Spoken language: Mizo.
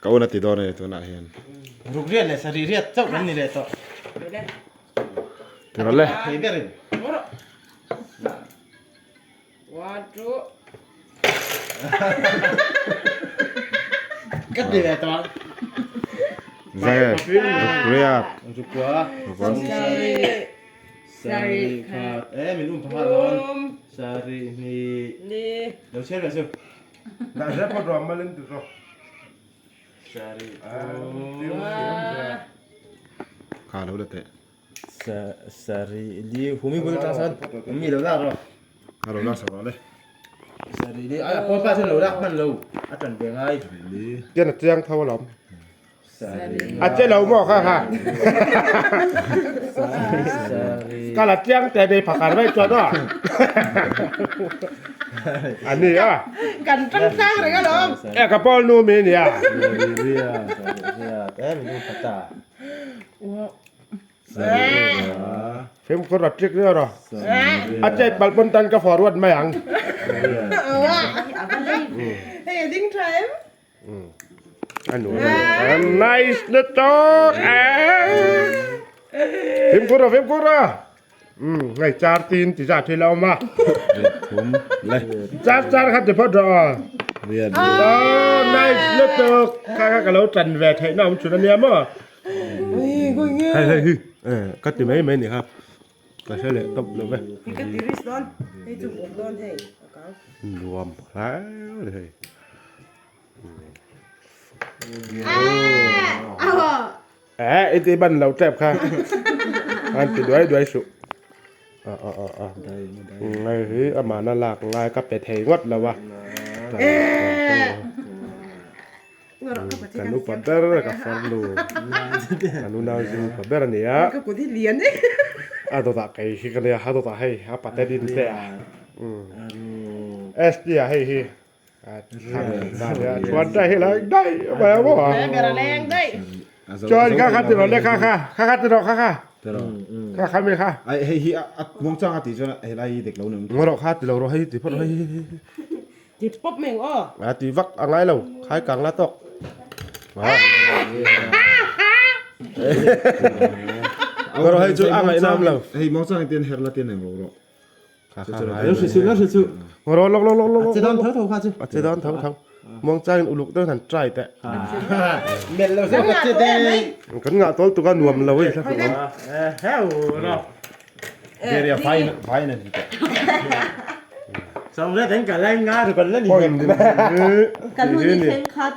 Ka un a ti dawn a ni tunah hian. Ruk riat leh sarih riat chauh kan ni leh tawh. Ti rawh le. Thei berin. One, two. Ka ti leh tawh. Zai ruk riat. Rukua. Rukua. Sarih. Sarih khat. Eh min um phahal dawn. Sarih hnih. Ni. Lo chhiar ve chu. Dah zep a ruang malin ti zawk. Sarih Kha lo la teh. Sarih li humi bul tang sawn mi lo lak rawh. Kha lo lak sak rawh le. Sarih li a pawn pa chuan lo lak hman lo a tan ve ngai. Sarih li. Tian a chiang tho alawm. A che lo maw kha kha. Ka la chiang te nei phakar mai chuan aw. A ni a. Kan tang tlang reng alawm. E ka pawl nu mi nia. Fimkhur a tlik ria rawh. A chet palh pawn tan ka forward mai ang. Hei a ding tha em? Nice na tawk Fimkhur a fimkhur a Ngai char tin ti za thil a awm a Thum le Char char kha ti phawt rawh aw Oh nice lutuk kha kha ka lo tan ve theih na awm chhun ania maw Hei hei hi ka ti mai mai ni kha ka hre leh tawp lo ve Ka ti risk dawn hei chu bawk dawn hei a kang Nuam hle a ni hei. Eh, i ti ban lo tep kha. An ti duai duai suh. A a a a. Ngai hi amah na lak ngai ka pe thei ngawt lo a. Kan upa ber ka farnu. Kan unau zing upa ber a ni a. Ka kut hi lian e. A dawtah kei hi ka nia, a dawtah hei a pate din te a. ST ah hei hi. Chuan dai hi lai dai mai a maw. Chuan kha kha ti rawh le kha kha kha kha ti rawh kha kha kha kha mi kha. Ai hei hi a muang chang a tih chuan hei lai hi dik lo ni. Ngaw rawh kha ti lo rawh hei ti phawt rawh hei hei. Ti pawp mai ang aw. A ti vak a ngai lo khai kang la tawk. Ngaw rawh hei chu a ngaihnam lo. Hei muang chang in her la tin eng rawh rawh. Rawh lawk lawk lawk lawk. A che dawn tho tho kha chu. A che dawn tho tho. Muang changin uluk deuh han try teh. Melh lo zawk a che dei. Kan ngah tawl tuk a nuam lo hei. Heu ro. Beria fine fine an ti teh. Sawm le teng ka lai nga ru kan la ni. Kan hun i thleng khat.